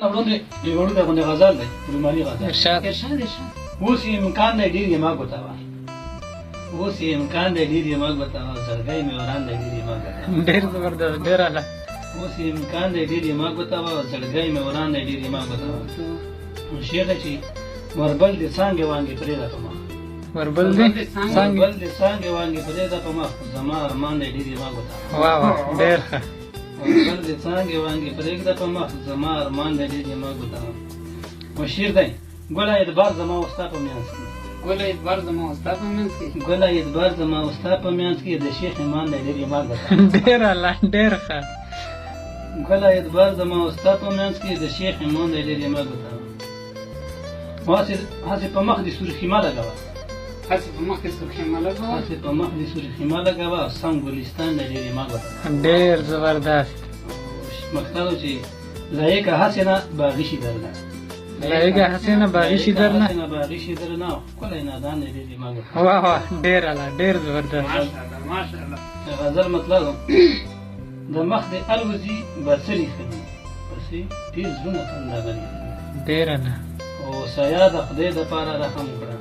وړاندې یو وړوکی غوندې غزل دی، روماني غزل. ارشاد. ارشاد ارشاد. اوس یې امکان دی ډېر یې ما ګوتوه، اوس یې امکان دی ډېر یې ما ګوتوه، زړګی مې وران دی ډېر یې ما ګوتوه. ډېر زبردست، ډېر اعلی. اوس یې امکان دی ډېر یې ما ګوتوه، زړګی مې وران دی ډېر یې ما ګوتوه. شعر دی چې وربل دې څانګې وانګې پرېږده په مخ، وربل دې څانګې، وربل دې څانګې وانګې پرېږده په مخ، زما ارمان دی ډېر یې ما ګوتوه. واه واه، ډېر ښه. وربل دې څانګې وانګې پرېږده په مخ، زما ارمان دی ډېر یې ما ګوتوه. او شعر دی ګله اعتبار زما او ستا په میانځ کې، ګله اعتبار زما او ستا په منځ کې، ګله اعتبار زما او ستا په میانځ کې، د شیخ ایمان دی ډېر یې ما ګوتوه. ډېر اعلی، ډېر ښه. ګله اعتبار زما او ستا په میانځ کې، د شیخ ایمان دی ډېر یې ما ګوتوه. هسې په مخ دې سرخي مه لګوه، هسې په مخ دې سرخي مه لګوه، هسې په مخ دې سرخي مه لګوه، سم ګلستان دی ډېر یې ما ګوتوه. ډېر زبردست. مقصد چې لایقه هسې نه باغي شي درنه، لایقه هسې نه باغي شي درنه، هسې نه باغي شي درنه، ښکلی نادان دی ډېر یې ما ګوتوه. واه واه، ډېر اعلی، ډېر زبردست. ماشاءالله ماشاءالله. غزل مطلب د مخ دې الوزي بڅري ښه دي، پسې ډېر زړونه خنداګانې ښه دي. ډېر اعلی. او سیا د خدای دپاره رحم وکړه،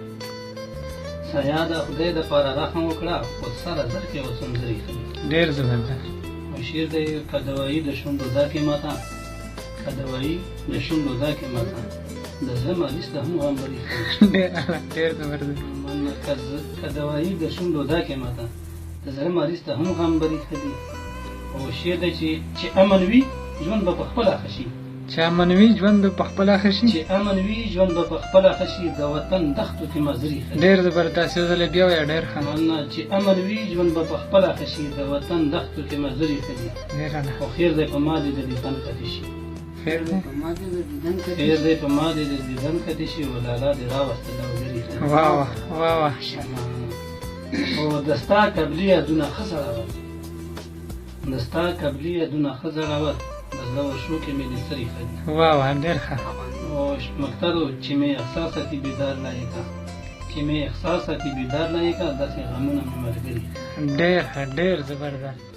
سیا د خدای دپاره رحم وکړه، خو سره زرکې او سنځري ښه دي. ډېر زبردست. او شعر دی که دوایي د شونډو دا کې ماته، که دوایي د شونډو دا کې ماته، د زړه مریض ته هم غمبري ښه دي. ډېر اعلی، ډېر زبردست. که دوایي د شونډو دا کې ماته، د زړه مریض ته هم غمبري ښه دي. او شعر دی چې امن وي ژوند به په خپله ښه شي، چې امن وي ژوند به په خپله ښه شي، چې امن وي ژوند به په خپله ښه شي، د وطن دښتو کې مزري ښه دي. ډېر زبردست. یو ځل بیا وایه. ډېر ښه. مننه. چې امن وي ژوند به په خپله ښه شي، د وطن دښتو کې مزري ښه دي. ډېر اعلی. خو خیر دی په ما دې د دیدن کتې شي، خیر دی په ما دې د دیدن کتې خیر دی په ما دې د دیدن کتې شي، او لالا دې راوستله او لرې ښه دي. واه واه واه واه. او د ستا قبلي یادونه ښه زړور، د ستا قبلي یادونه ښه زړور، د زړه ورشو کې مې دې سرې ښه دي. واه واه، ډېر ښه. او مقصد چې مې احساساتي بیدار لایقه، چې مې احساساتي بیدار لایقه، داسې غمونه مې ملګري. ډېر ښه، ډېر زبردست.